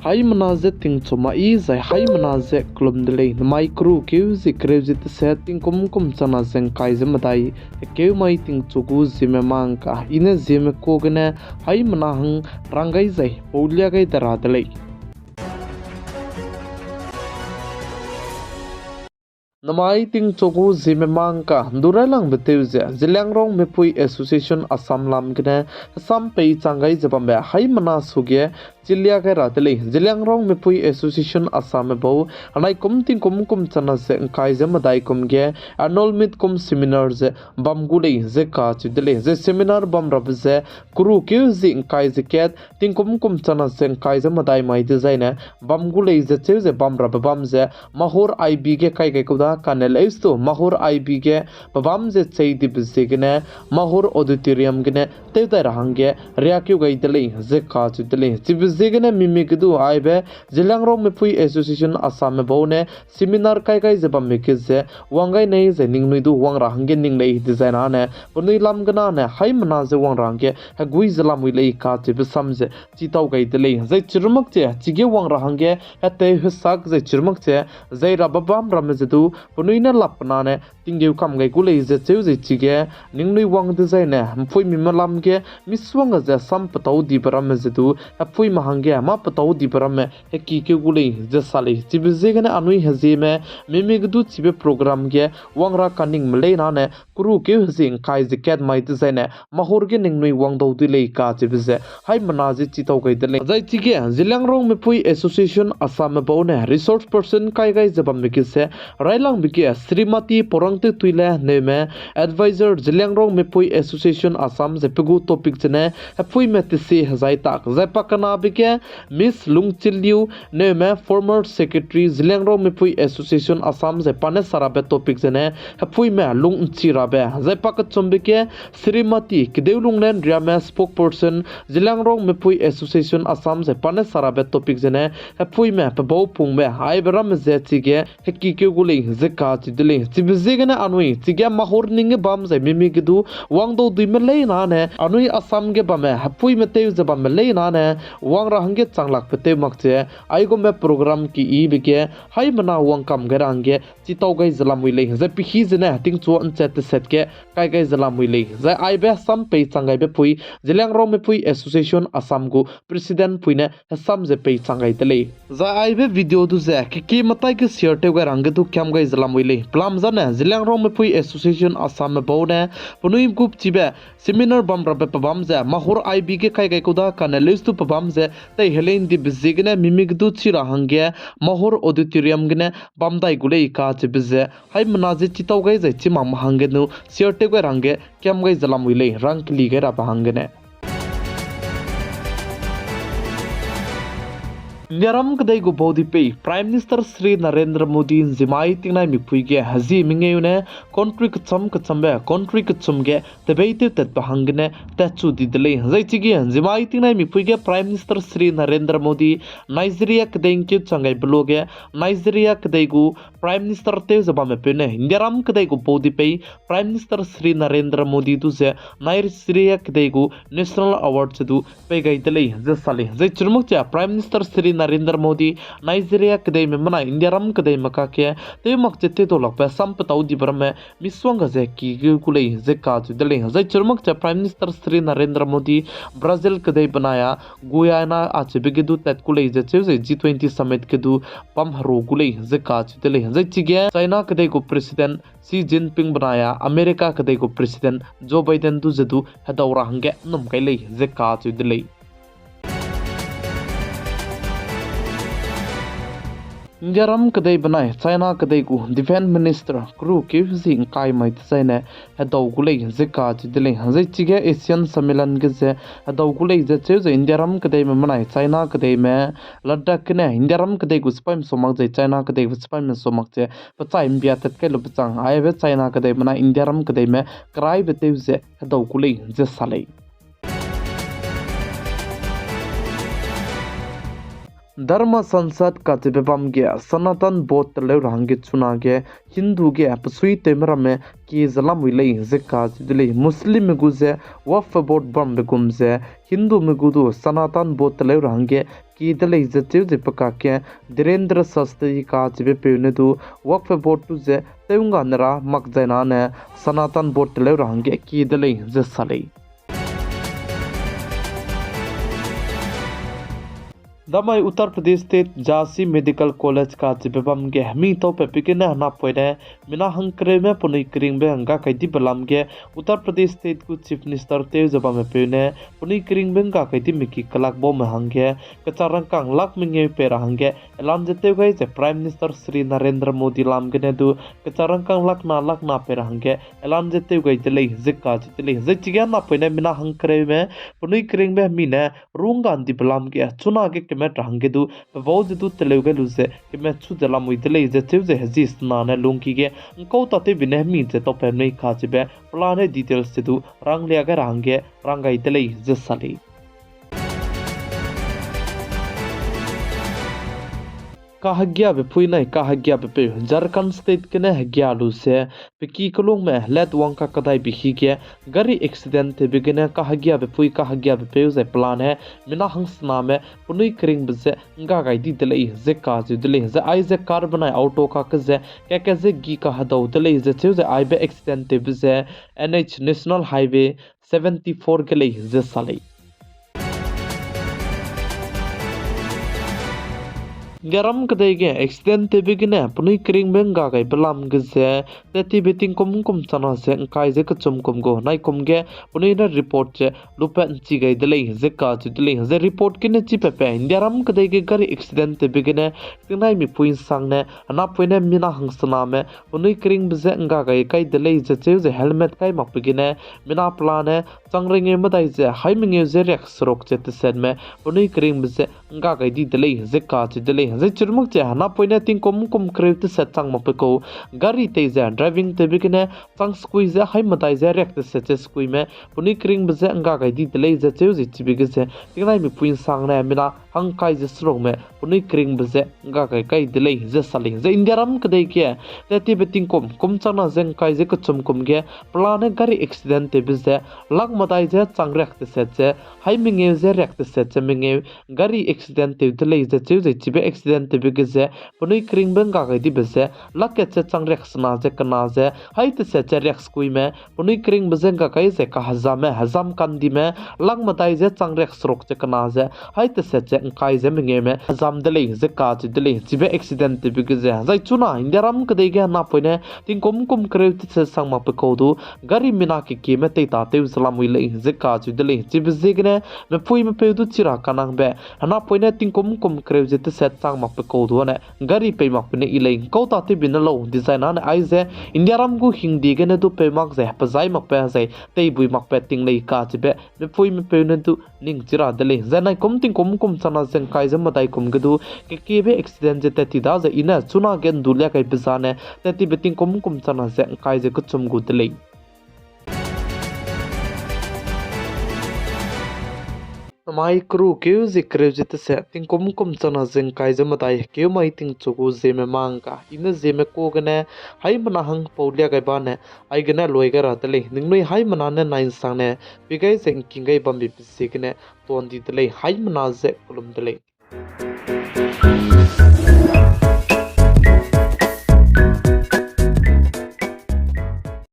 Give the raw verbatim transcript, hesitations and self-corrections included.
Haimena ze tingchu mai zai haimena ze kelum de lei. Namai keru keu zi kereu zi teset tingkum kum chana ze ngkai ze medai, hekeu mai tingchu gu zieme mangka, i ne zieme ku gene haimena hang rang gai zai paulia gai de ra de lei. Namai tingchu gu zieme mangka, ndu railangbe tew ze Zeliangrong Mepui Association Assam lam gene hesam pei chang gai ze bambe haimena suge chilia gai ra de lei. Zeliangrong Mepui Association Assam me bau anai kum tingkum kum chana ze ngkai ze medai kum ge annual meet cum seminar ze bam gu lei ze kacheu de lei. Zai seminar bam rabe ze keru keu zi ngkai ze kat tingkum kum chana ze ngkai ze medai mai dezaine bam gu lei ze cheu ze bam rabe bam ze Mahur I B ge kai gai kau da kane leustu Mahur I B ge pe bam ze chei dibe ziegene Mahur Auditorium gene tew dai ra hangge riakeu gai de lei ze kacheu de lei. Chibe ziegene mimi ge du aibe Zeliangrong Mepui Association Assam me bau ne seminar kai gai ze bambe ge ze wang gai nei zai ningnui du wang ra hangge ning lei dezaine ne penui lam gene ne haimena ze wang ra hangge hegui ze lamui lei kacheube sam ze chitau gai de lei. Zai chirumak che chige wang ra hangge hetei hesak zai chirumak che zai rabe bam ramme ze du penui ne lap pena ne tinggeu kam gai gu lei ze cheu zai chige ningnui wang dezaine mpuimi me lam ge misuang ga ze sam petau dibe ramme ze du hepui me hangge mâ petau dibe ramme heki keu gu lei ze sa lei. Chibe ziegene anui hezieme mimi ge du chibe program ge wang ra kaningme leine ne keru keu hezi ngkai ze kat mai dezaine Mahur ge ningnui wang dau dui lei kacheube ze haimena ze chitau gai de lei. Zai chige Zeliangrong Mepui Association Assam me bau ne resource person kai gai ze bambe ge ze railangbe ge Srimati Porangtewtuile neume advisor Zeliangrong Mepui Association Assam ze pe gu topic zene hepuime tesi hezai tak zai pakenabe ge Miss Lungchiliu neume former secretary Zeliangrong Mepui Association Assam zai pa ne sarabe topic zene hepuime lung nchi rabe zai pakechumbe ge Srimati Kedeulunglen Riame spokesperson Zeliangrong Mepui Association Assam zai pa ne sarabe topic zene hepuime pebau pungbe aibe ramme ze chige heki keu gu lei ze kacheu de lei. Chibe ziegene anui chige Mahur ning ge bam zai mimi ge du wang dau duime leine ne anui Assam ge bamme hepuime tew ze bamme leine ne wang ra hangge changlakbe tew mak che aigumbe program keyibe ge haimena wang kam gai ra hangge chitau gai ze lamui lei. Zai pehî zene tingchu nchat teset ge kai gai ze lamui lei. Zai aibe hesam pei chang gaibe pui Zeliangrong Mepui Association Assam gu president pui ne hesam ze pei chang gai de lei. Zai aibe video du ze kekie metai ge share tew gai ra hangge du kiam gai ze lamui lei. Pelam zane Zeliangrong Mepui Association Assam me bau ne penui gu chibe seminar bam rabe pebam ze Mahur I B ge kai gai kau da kane leustu pebam ze tei helei ndibe ziegene mimi ge du chi ra hangge Mahur Auditorium gene bam dai gu lei kacheube ze haimena ze chitau gai zai chimang me hangge nu share tew gai ra hangge kiam gai ze lamui lei, rang keli gai rabe hanggene. Indiaram kedei gu baudi pei Prime Minister Shri Narendra Modi nzimai tingnaimipui ge hezi mengeu ne country kecham kechambe country kechum ge tebeitew tatbe hanggene tatchu di de lei. Zai chige nzimai tingnaimipui ge Prime Minister Shri Narendra Modi Nigeria kedei ngkeu chang gaibe luage Nigeria kedei gu Prime Minister tew ze bamme peu ne Indiaram kedei gu baudi pei Prime Minister Shri Narendra Modi du ze Nigeria kedei gu National Award ze du pei gai de lei ze sa lei. Zai chirmak che Prime Minister Shri Narendra Modi Nigeria kedeime menai Indiaram kedeime kakge tew mak che tew dau lakbe sam petau dibe ramme misongga ze ki gu lei ze kacheu de lei. Zai chirmak che Prime Minister Shri Narendra Modi Brazil kedei benai a Guyana acheube ge du tat gu lei ze cheu ze G twenty summit ge du bam heru gu lei ze kacheu de lei. Zai chige China kedei gu President Xi Jinping benai a America kedei gu President Joe Biden du ze du hedau ra hangge nnum kai lei ze kacheu de lei. Indiaram kedei benai China kedei gu Defence Minister keru keu zi ngkai mai dezaine hedau gu lei ze kacheu de lei. Zai chige ASEAN Sammelan ge ze hedau gu lei ze cheu ze Indiaram kedeime menai China kedeime Ladakh gene Indiaram kedei gu sipaime so mak zai China kedei gu sipaime so mak ze pechai mbia tat kai lu bechang aibe China kedei benai Indiaram kedeime keraibe tew ze hedau gu lei ze sa lei. Dharma Sansad kacheube bam ge Sanatan Bodh teleu ra hangge chunage Hindu ge pesuitewme ramme kie ze lamui lei ze kacheu de lei. Muslimme gu ze Waqf Board bambe gum ze Hindume gu du Sanatan Bodh teleu ra hangge kie de lei ze cheu ze pe kakge Dhirendra Shastri kacheube peu ne du Waqf Board du ze tew ngga ne ra mak zai nane Sanatan Bodh teleu ra hangge kie de lei ze sa lei. Damai Uttar Pradesh State Jhansi Medical College kacheube bam ge mi taupat pe gene napoine mina hangkereume penui keringbe ngga kai dibe lam ge Uttar Pradesh State gu Chief Minister tew ze bamme peu ne penui keringbe ngga kai dime ki kelak baume hangge kechang rangkâng lak mengeu pei ra hangge elan ze tew gai ze Prime Minister Shri Narendra Modi lam gene du kechang rangkâng lak na lak na pei ra hangge elan ze tew gai de lei ze kacheu de lei. Zai chige napoine mina hangkereume penui keringbe mi ne rungga ndibe lam ge chunage kemet ra hangge du pebau ze du teleu gai lu ze kemet chu ze lamui de lei ze cheu ze hezi sena ne lungki ge ngkau tatewbe ne mi ze taupat mei kacheube pelane details ze du ranglia gai ra hangge rang gai de lei ze sa lei. Kahegiabe pui nai kahegiabe peu. Jharkhand State gene hegia lu ze, peki kelungme let wang kakadaibe hi ge, gari accident tewbe gene kahegiabe pui kahegiabe peu zai pelane mina hangsename penui keringbe ze ngga gai di de lei ze kacheu de lei. Zai aize car benai auto kakge ze keke ze gi kahedau de lei ze cheu ze aibe accident tewbe ze N H National Highway seventy-four ge lei ze sa lei. Indiaram kedei ge accident tewbe gene penui keringbe ngga gaibe lam ge ze, tetibe tingkum kum chana ze ngkai ze kechum kum gu naikum ge penui ne report ze lupat nchi gai de lei ze kacheu de lei. Zai report gene chipape Indiaram kedei ge gari accident tewbe gene tingnaimipui nsangne napoine mina hangsename penui keringbe ze ngga gai kai de lei ze cheu ze helmet kai makbe gene mina pelane chang rengeu medai ze hai mengeu ze riak seruk ze tesetme penui keringbe ze ngga gai di de lei ze kacheu de lei. Zai chirmak ze napoine tingkum kum kereu teset chang makbe kau gari tei ze driving tewbe gene chang sekui ze hai medai ze riak teset ze sekuime penui keringbe ze ngga gai di de lei ze cheu ze chibe ge ze tingnaimipui nsangne mina hangkai ze serukme penui keringbe ze ngga gai kai de lei ze sa lei. Zai Indiaram kedei ge tetibe tingkum kum chana ze ngkai ze kechum kum ge pelane gari accident tewbe ze lak medai ze chang riak teset ze hai mengeu ze riak teset ze mengeu gari accident tew de lei ze cheu ze chibe accident tewbe ge ze penui keringbe ngga gai dibe ze lak kat ze chang riak sena ze kena ze hai teset ze riak sekuime penui keringbe ze ngga kai ze kahezame hezam kandime lak medai ze chang riak seruk ze kena ze hai teset ze ngkai ze mengeume hezam de lei ze kacheu de lei. Chibe accident tewbe ge ze zai chuna Indiaram kedei ge napoine tingkum kum kereu teset chang makbe kau du gari mina kekieme teita tew ze lamui lei ze kacheu de lei. Chibe ziegene mepui mepeu du chira kanangbe napoine tingkum kum kereu ze teset chang makbe kau du ane gari pei makbe ne i lei. Ngkau tatewbe ne lau dizai nane aize Indiaram gu hingdi gene du peu mak ze pezai makbe zai teibui makbe ting lei kachibe mepui mepeu ne du ning chira de lei. Zai naikum tingkum kum chana ze ngkai ze medai kum ge du kekiebe accident ze teti da ze i ne chuna ge ndu lia gaibe zane tetibe tingkum kum chana ze ngkai ze kechum gu de lei. Namai keru keu ze kereu ze teset tingkum kum chana ze ngkai ze medai keu mai tingchu gu Zeme mangka i ne Zeme ka gene haimena hang pau lia gai bane aigene lui gai ra de lei. Ningnui haimena ne nai nsangne pei gai ze ngking gai bambe pe ziegene tuan di de lei. Haimena ze kelum de lei.